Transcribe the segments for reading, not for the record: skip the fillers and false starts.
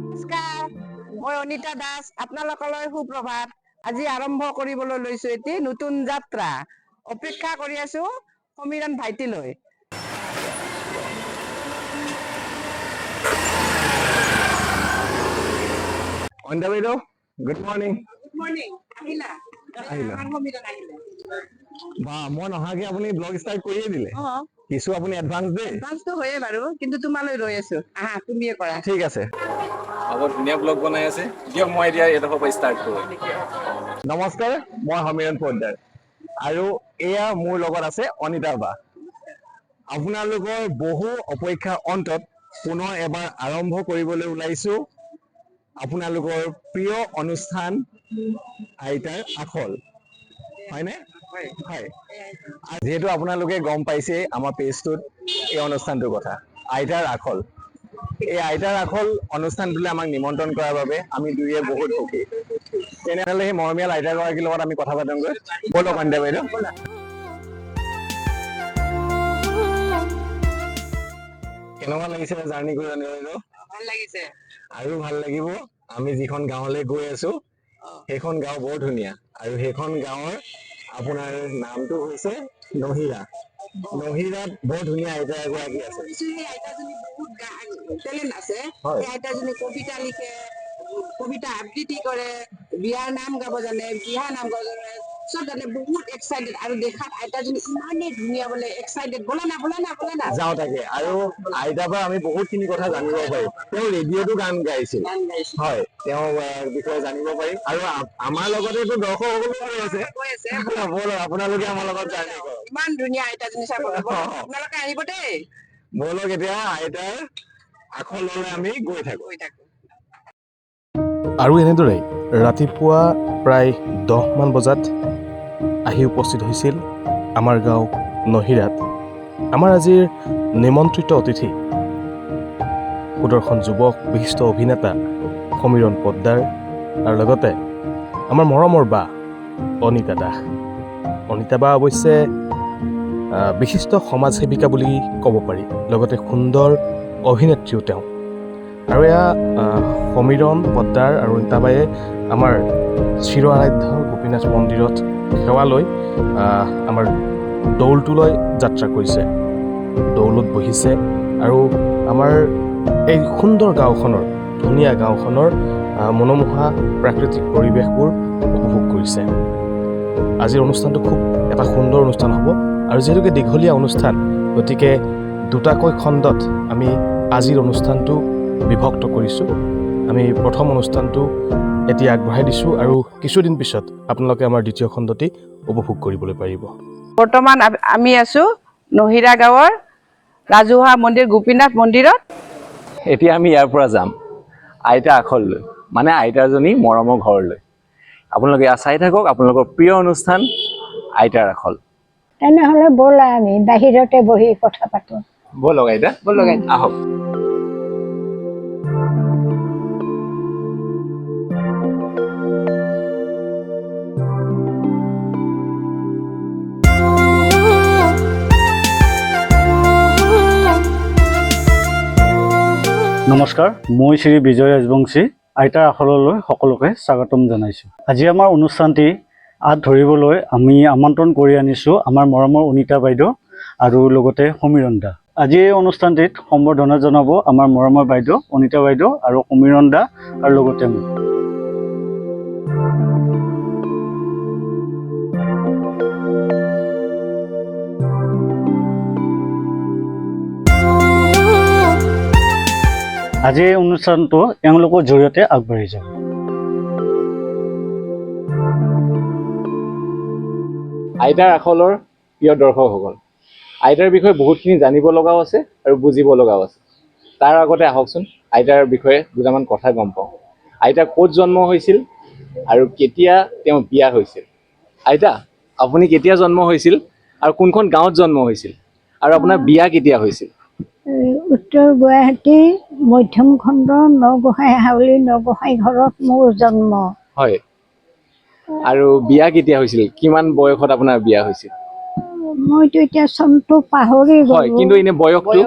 নমস্কাৰ, মই অনিতা দাস। আপোনালোকলৈ সুপ্ৰভাত। আজি আৰম্ভ কৰিবলৈ লৈছো এটি নতুন যাত্ৰা। অপেক্ষা কৰি আছো সমীৰণ ভাইটিলৈ। অনিতা বাইদেউ, গুড মৰ্ণিং। Good morning. আহিলা? আহিলো। আমাৰ সমীৰণ আহিলে। বা, মই নহাকে আপুনি ব্লগ ষ্টাৰ্ট কৰিয়ে দিলে। অ। কিছু আপুনি এডভান্স দেই। এডভান্সটো হয়ে বাৰু, কিন্তু তোমালৈ ৰৈ আছো। আহা, তুমিয়ে কৰা। ঠিক আছে। বৰ ধুনীয়া ব্লগ বনাই আছে। দিয়ক, মই এতিয়া এইডোখৰ পৰা ষ্টাৰ্ট কৰোঁ। নমস্কাৰ, মই সমীৰণ পোদ্দাৰ আৰু এয়া মোৰ লগত আছে অনিতা বা। আপোনালোকৰ বহু অপেক্ষাৰ অন্তত পুনৰ এবাৰ আৰম্ভ কৰিবলৈ ওলাইছো আপোনালোকৰ প্ৰিয় অনুষ্ঠান আইতাৰ আখল, হয়নে? হয়। হয়। আৰু যিহেতু আপোনালোকে গম পাইছেই আমাৰ পেজটোত এই অনুষ্ঠানটোৰ কথা, আইতাৰ আখল। এই আইতাৰ আখল অনুষ্ঠানটোলৈ আমাক নিমন্ত্ৰণ কৰাৰ বাবে আমি দুয়োৱে বহুত সুখী। তেনেহ'লে সেই মৰমীয়াল আইতাগৰাকীৰ লগত আমি কথা পাতোগৈ। ব'লক অনিতা বাইদেউ। কেনেকুৱা লাগিছে জাৰ্ণি কৰি, অনিতা বাইদেউ? ভাল লাগিছে। আৰু ভাল লাগিব, আমি যিখন গাঁৱলৈ গৈ আছো সেইখন গাঁও বৰ ধুনীয়া আৰু সেইখন গাঁৱৰ আপোনাৰ নামটো হৈছে নহিৰা। নহিৰাত বৰ ধুনীয়া আইতা এগৰাকী আছে। শুনিছো সেই আইতাজনী বহুত টেলেণ্ট আছে। হয়। সেই আইতাজনী কবিতা লিখে, কবিতা আবৃত্তি কৰে, বিয়াৰ নাম গাব জানে, বিহা নাম গাব জানে, চব জানে। বহুত এক্সাইটেড আৰু দেখাত আইতাজনী ইমানেই ধুনীয়া বোলে। এক্সাইটেড। ব'লা না, ব'লা না, ব'লা না। যাওঁ তাকে। আৰু আইতাৰ পৰা আমি বহুতখিনি কথা জানিব পাৰিম। তেওঁ ৰেডিঅ'তো গান গাইছিল। গান গাইছে। হয়, তেওঁৰ বিষয়ে জানিব পাৰিম আৰু আমাৰ লগতেতো দৰ্শকসকলো গৈ আছে। গৈ আছে। ব'লক, আপোনালোকে আমাৰ লগত জাৰ্ণি কৰক। ইমান ধুনীয়া আইতাজনী চাব। আপোনালোকে আহিব দেই। ব'লক, এতিয়া আইতাৰ আখললৈ আমি গৈ থাকো। গৈ থাকো। আৰু এনেদৰেই ৰাতিপুৱা প্ৰায় 10মান বজাত আহি উপস্থিত হৈছিল আমাৰ গাঁও নহিৰাত আমাৰ আজিৰ নিমন্ত্ৰিত অতিথি, সুদৰ্শন যুৱক, বিশিষ্ট অভিনেতা সমীৰণ পোদ্দাৰ আৰু লগতে আমাৰ মৰমৰ বা অনিতা দাস। অনিতা বা অৱশ্যে বিশিষ্ট সমাজসেৱিকা বুলি ক'ব পাৰি, লগতে সুন্দৰ অভিনেত্ৰীও তেওঁ। আৰু এয়া সমীৰণ পোদ্দাৰ আৰু অনিতাবায়ে আমাৰ চিৰ আৰাধ্য গোপীনাথ মন্দিৰত সেৱা লৈ আমাৰ দৌলটোলৈ যাত্ৰা কৰিছে। দৌলত বহিছে আৰু আমাৰ এই সুন্দৰ গাঁওখনৰ, ধুনীয়া গাঁওখনৰ মনোমোহা প্ৰাকৃতিক পৰিৱেশবোৰ উপভোগ কৰিছে। আজিৰ অনুষ্ঠানটো খুব এটা সুন্দৰ অনুষ্ঠান হ'ব আৰু যিহেতুকে দীঘলীয়া অনুষ্ঠান, গতিকে দুটাকৈ খণ্ডত আমি আজিৰ অনুষ্ঠানটো বিভক্ত কৰিছোঁ। আমি প্ৰথম অনুষ্ঠানটো এতিয়া আগবঢ়াই দিছোঁ আৰু কিছুদিন পিছত আপোনালোকে আমাৰ দ্বিতীয় খণ্ডটি উপভোগ কৰিবলৈ পাৰিব। বৰ্তমান আমি আছো নহিৰা গাঁৱৰ ৰাজহুৱা মন্দিৰ, গোপীনাথ মন্দিৰত। এতিয়া আমি ইয়াৰ পৰা যাম আইতা আখললৈ, মানে আইতাজনী মৰমৰ ঘৰলৈ। আপোনালোকে এয়া চাই থাকক আপোনালোকৰ প্ৰিয় অনুষ্ঠান আইতাৰ আখল। তেনেহ'লে ব'লা, আমি বাহিৰতে বহি কথা পাতোঁ। ব'লক আইতা। ব'লক আইতা। আহক। নমস্কাৰ, মই শ্ৰী বিজয় ৰাজবংশী, আইতাৰ আখললৈ সকলোকে স্বাগতম জনাইছোঁ। আজি আমাৰ অনুষ্ঠানটি আঁত ধৰিবলৈ আমি আমন্ত্ৰণ কৰি আনিছোঁ আমাৰ মৰমৰ অনিতা বাইদেউ আৰু লগতে সমীৰণ দা। আজি এই অনুষ্ঠানটিত সম্বৰ্ধনা জনাব আমাৰ মৰমৰ বাইদেউ অনিতা বাইদেউ আৰু সমীৰণ দা আৰু লগতে মোক। আজি এই অনুষ্ঠানটো এওঁলোকৰ জৰিয়তে আগবাঢ়ি যাব। আইতাৰ আখলৰ প্ৰিয় দৰ্শকসকল, আইতাৰ বিষয়ে বহুতখিনি জানিব লগাও আছে আৰু বুজিব লগাও আছে। তাৰ আগতে আহকচোন, আইতাৰ বিষয়ে দুটামান কথা গম পাওঁ। আইতা ক'ত জন্ম হৈছিল আৰু কেতিয়া তেওঁ বিয়া হৈছিল? আইতা, আপুনি কেতিয়া জন্ম হৈছিল আৰু কোনখন গাঁৱত জন্ম হৈছিল আৰু আপোনাৰ বিয়া কেতিয়া হৈছিল? এই উত্তৰ গুৱাহাটী মধ্যম খণ্ড, নগোসাঁই হাউলি, নগোসাঁই ঘৰত মোৰ জন্ম। হয়, আৰু বিয়া কেতিয়া হৈছিল? কিমান বয়সত আপোনাৰ বিয়া হৈছিল? মইতো এতিয়া চনটো পাহৰি হয়। গ'লো। কিন্তু এনে বয়সটো?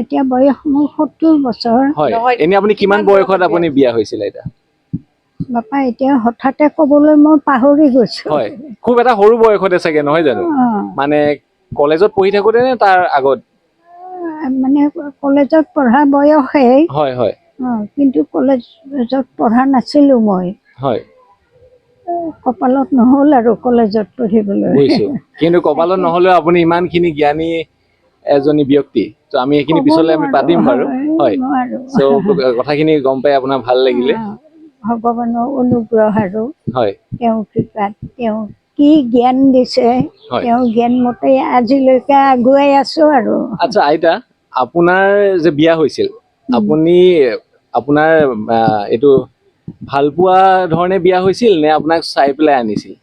এতিয়া বয়স মোৰ 70 বছৰ। হয়। নহয়, এনে আপুনি কিমান কিমান বয়সত বয়সত আপুনি বিয়া হৈছিল আইতা? বাপা, এতিয়া হঠাতে ক'বলৈ মই পাহৰি গৈছো। হয়, খুব এটা সৰু বয়সতে চাগে, নহয় জানো? অ, মানে কলেজত পঢ়ি থাকোতে নে তাৰ আগত? মানে কলেজত পঢ়া বয়সেই। হয় হয়। অ, কিন্তু কলেজত পঢ়া নাছিলো মই। কপালত নহ'ল আৰু কলেজত পঢ়িবলৈ। বুজিছো, কিন্তু কপালত নহলেও আপুনি ইমানখিনি জ্ঞানী এজনী ব্যক্তি, ত আমি এইখিনি ক'ব পিছলৈ আমি নোৱাৰো, পাতিম বাৰু। হয়। নোৱাৰো। চ' কথাখিনি গম পাই আপোনাৰ ভাল লাগিলে। অ, ভগৱানৰ অনুগ্ৰহ আৰু তেওঁৰ কৃপাত, তেওঁ কি জ্ঞান দিছে, তেওঁৰ জ্ঞান মতে আজিলৈকে আগুৱাই আছো আৰু। আচ্ছা আইতা, আপোনাৰ যে বিয়া হৈছিল, আপুনি আপোনাৰ এইটো ভালপোৱা ধৰণে বিয়া হৈছিল নে আপোনাক চাই পেলাই আনিছিল?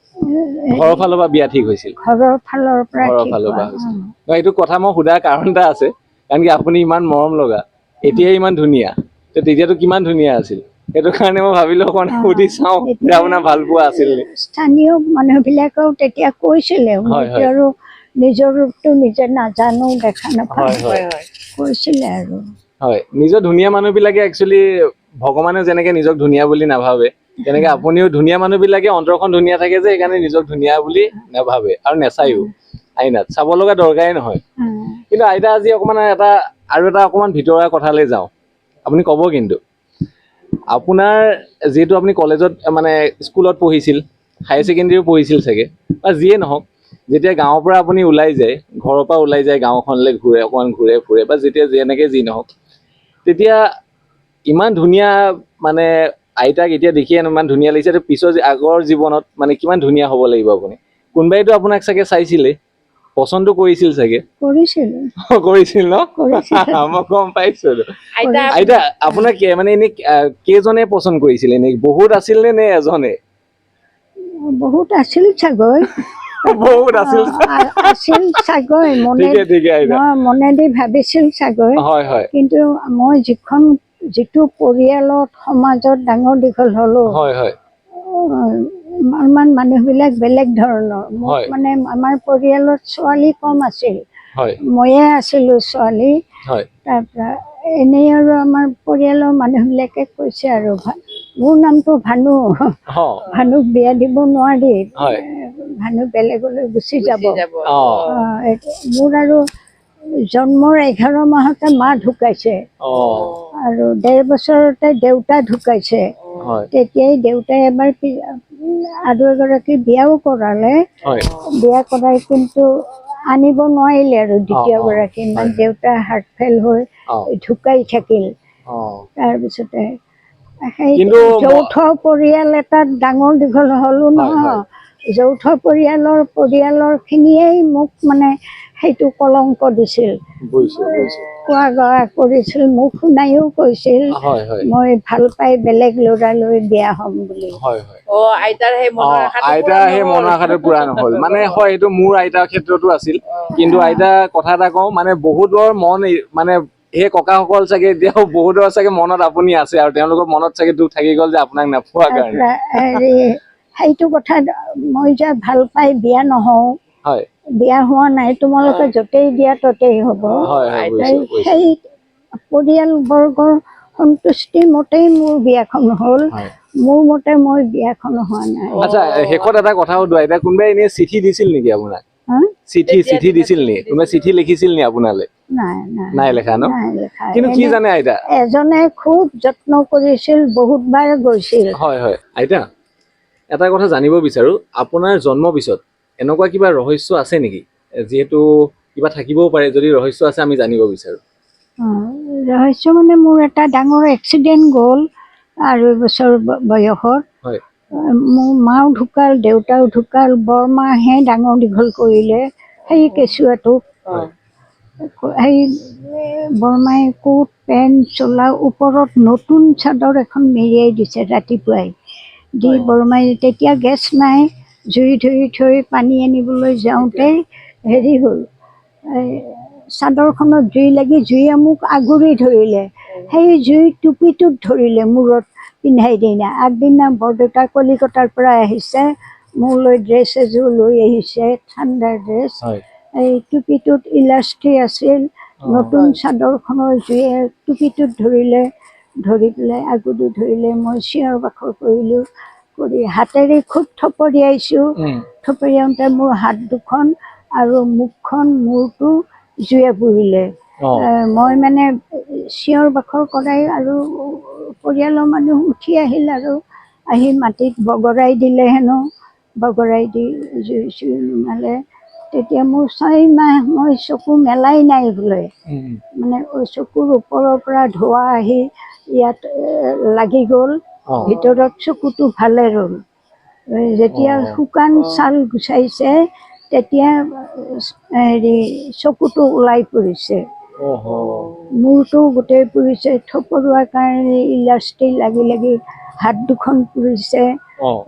ঘৰৰ ফালৰ পৰা বিয়া ঠিক হৈছিল? ঘৰৰ ফালৰ পৰা ঘৰৰ ঠিক ফালৰ হোৱা, পৰা হৈছিল। নহয়, এইটো কথা মই সোধাৰ কাৰণ এটা আছে, কাৰণ কি আপুনি ইমান মৰম লগা, এতিয়াই ইমান ধুনীয়া, তো তেতিয়াতো কিমান ধুনীয়া আছিল, সেইটো কাৰণে মই ভাবিলো অকণ সুধি চাওঁ যে আপোনাৰ ভাল পোৱা আছিল নে। স্থানীয় মানুহবিলাকেও তেতিয়া কৈছিলে, মইতো আৰু নিজৰ ৰূপটো নিজে নাজানো, দেখা নাপাওঁ। হয় হয় হয়। কৈছিলে আৰু। হয়, নিজৰ ধুনীয়া মানুহ বিলাকে একচুৱেলি ভগৱানে যেনেকে নিজক ধুনীয়া বুলি নাভাবে, তেনেকে আপুনিও ধুনীয়া মানুহ বিলাকে অন্তৰখন ধুনীয়া থাকে যে, সেইকাৰণে নিজক ধুনীয়া বুলি নাভাবে আৰু নেচায়ো, আইনাত চাব লগা দৰকাৰেই নহয়। কিন্তু আইতা, আজি অকণমান এটা আৰু এটা অকণমান ভিতৰুৱা কথালৈ যাওঁ, আপুনি ক'ব কিন্তু আপোনাৰ যিহেতু আপুনি কলেজত মানে স্কুলত পঢ়িছিল, হায়াৰ ছেকেণ্ডেৰীও পঢ়িছিল চাগে, বা যিয়ে নহওক, যেতিয়া গাঁৱৰ পৰা আপুনি ওলাই যায়, ঘৰৰ পৰা ওলাই যায়, গাঁওখনলৈ ঘূৰে, অকণমান ঘূৰে ফুৰে, বা যেতিয়া যেনেকৈ যি নহওক, তেতিয়া ইমান ধুনীয়া মানে আইতাক এতিয়া দেখিয়ে ইমান ধুনীয়া লাগিছে, তো পিছৰ আগৰ জীৱনত মানে কিমান ধুনীয়া হ'ব লাগিব আপুনি? কোনোবাইতো আপোনাক চাগে চাইছিলে, পচন্দো কৰিছিল চাগে? কৰিছিলো। কৰিছিল ন? কৰিছিল। মই গম পাইছো। আইতা, আইতা, আপোনাক মানে এনে কেইজনে পচন্দ কৰিছিল? এনে বহুত আছিল নে, নে এজনে? বহুত আছিল চাগৈ। বহুত আছিল। আছিল চাগৈ, মনে ঠিকে ঠিকে আইতা। মই মনেদি ভাবিছিল চাগৈ। হয় হয়। কিন্তু মই যিটো পৰিয়ালত, সমাজত ডাঙৰ দীঘল হলো, হয় হয়। অলপমান মানুহবিলাক বেলেগ ধৰণৰ। মোক মানে আমাৰ পৰিয়ালত ছোৱালী কম আছিল, ময়ে আছিলো ছোৱালী। তাৰপৰা এনেই আৰু আমাৰ পৰিয়ালৰ মানুহবিলাকে কৈছে আৰু, মোৰ নামটো ভানু, ভানুক বিয়া দিব নোৱাৰি, ভানু বেলেগলৈ গুচি যাব। গুচি যাব। মোৰ আৰু জন্মৰ 11 মাহতে মা ঢুকাইছে আৰু 1.5 বছৰতে দেউতা ঢুকাইছে। তেতিয়াই দেউতাই এবাৰ আৰু এগৰাকী বিয়াও কৰালে। বিয়া কৰাই কিন্তু আনিব নোৱাৰিলে আৰু দ্বিতীয়গৰাকী, ইমান দেউতা হাৰ্ট ফেইল হৈ ঢুকাই থাকিল। তাৰপিছতে সেই কিন্তু যৌথ পৰিয়াল এটাত ডাঙৰ দীঘল হলো নহয়, যৌথ পৰিয়ালৰ খিনিয়েই মোক মানে সেইটো কলংক দিছিল। বুজিছো বুজিছো। কোৱা গোৱা কৰিছিল, মোক শুনাইও কৈছিল হয় হয়। মই ভাল পাই বেলেগ ল'ৰালৈ বিয়া হ'ম বুলি। হয় হয়। অ, আইতাৰ সেই মনৰ আশাটো আইতা পূৰণ সেই নহ'ল। মনৰ আশাটো পুৰা নহ'ল মানে। হয়, এইটো মোৰ আইতাৰ ক্ষেত্ৰতো আছিল। কিন্তু আইতা, কথা এটা কওঁ, মানে বহুতৰ মন মানে সেই ককাসকল চাগে এতিয়াও বহুতৰ চাগে মনত আপুনি আছে, আৰু তেওঁলোকৰ মনত চাগে দুখ থাকি গ'ল যে আপোনাক নোপোৱাৰ কাৰণে। তাৰপৰা হেৰি, সেইটো কথা মই যে ভাল পাই বিয়া নহওঁ, বিয়া হোৱা নাই, তোমালোকে য'তেই দিয়া ত'তেই হ'ব। হয় হয়, বুজিছো বুজিছো। সেই পৰিয়ালবৰ্গৰ সন্তুষ্টি মতেই মোৰ বিয়াখন হ'ল, মোৰ মতে মই বিয়াখন হোৱা নাই। আচ্ছা, শেষত এটা কথা সুধো আইতা, কোনোবাই এনেই চিঠি দিছিল নেকি আপোনাক? হা? চিঠি চিঠি দিছিল নেকি? কোনোবাই চিঠি লিখিছিল নেকি আপোনালৈ? নাই নাই। নাই লেখা ন? নাই লেখা। কিন্তু কি এনে জানে আইতা, এজনে খুব যত্ন কৰিছিল, বহুতবাৰ গৈছিল। হয় হয়। আইতা, এটা কথা জানিব বিচাৰো, আপোনাৰ জন্ম পিছত এনেকুৱা কিবা ৰহস্য আছে নেকি? যিহেতু কিবা থাকিবও পাৰে, যদি ৰহস্য আছে আমি জানিব বিচাৰো। ৰহস্য মানে মোৰ এটা ডাঙৰ এক্সিডেণ্ট গ'ল 2.5 বছৰ বয়সত। মোৰ মাও ঢুকাল, দেউতাও ঢুকাল, বৰমাহে ডাঙৰ দীঘল কৰিলে সেই কেঁচুৱাটোক। সেই বৰমাই কোট পেণ্ট চোলা ওপৰত নতুন চাদৰ এখন মেৰিয়াই দিছে ৰাতিপুৱাই দি, বৰমাই তেতিয়া গেছ নাই, জুই ধৰি থৈ পানী আনিবলৈ যাওঁতে হেৰি হ'ল, এই চাদৰখনত জুই লাগি জুয়ে মোক আগুৰি ধৰিলে। সেই জুই টুপিটোত ধৰিলে, মূৰত পিন্ধাই দিনা। আগদিনা বৰদেউতা কলিকতাৰ পৰা আহিছে, মোলৈ ড্ৰেছ এযোৰ লৈ আহিছে, ঠাণ্ডাৰ ড্ৰেছ। এই টুপিটোত ইলাষ্টিক আছিল, নতুন চাদৰখনৰ জুয়ে টুপিটোত ধৰিলে, ধৰি পেলাই আগুৰি ধৰিলে। মই চিঞৰ বাখৰ কৰিলোঁ, কৰি হাতেৰে খুব থপৰিয়াইছোঁ। থপৰিয়াওঁতে মোৰ হাত দুখন আৰু মুখখন, মূৰটো জুয়ে পুৰিলে। মই মানে চিঞৰ বাখৰ কৰাই আৰু পৰিয়ালৰ মানুহ উঠি আহিল আৰু আহি মাটিত বগৰাই দিলে হেনো। বগৰাই দি জুই চুই নুমালে। তেতিয়া মোৰ 6 মাহ মই চকু মেলাই নাই বোলে। মানে চকুৰ ওপৰৰ পৰা ধোঁৱা আহি ইয়াত লাগি গ'ল। ভিতৰত চকুটো ভালে ৰ'ল। এই যেতিয়া শুকান ছাল গুচাইছে, তেতিয়া হেৰি চকুটো ওলাই পৰিছে। মূৰটো গোটেই পুৰিছে। থপৰোৱাৰ কাৰণে ইলাষ্টিক লাগি লাগি হাত দুখন পুৰিছে।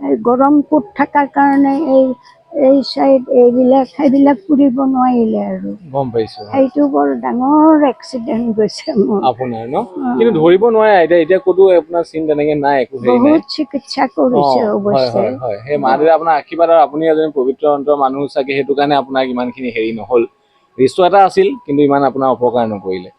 এই গৰম কোট থকাৰ কাৰণে এই এই চাইড এইবিলাক সেইবিলাক পুৰিব নোৱাৰিলে আৰু। গম পাইছো। সেইটো বৰ ডাঙৰ এক্সিডেণ্ট গৈছে মোৰ। আপোনাৰ ন? কিন্তু ধৰিব নোৱাৰে আইতা, এতিয়া ক'তো আপোনাৰ চিন তেনেকে নাই, একো হেৰি নাই। বহুত চিকিৎসা কৰিছে। অৱশ্যে। হয় হয়, সেই মা দেউতা আপোনাৰ আশীৰ্বাদ আৰু আপুনি এজন পবিত্ৰ অন্তৰ মানুহ চাগে, সেইটো কাৰণে আপোনাক ইমানখিনি হেৰি নহ'ল। ৰিস্ক এটা আছিল, কিন্তু ইমান আপোনাৰ অপকাৰ নকৰিলে।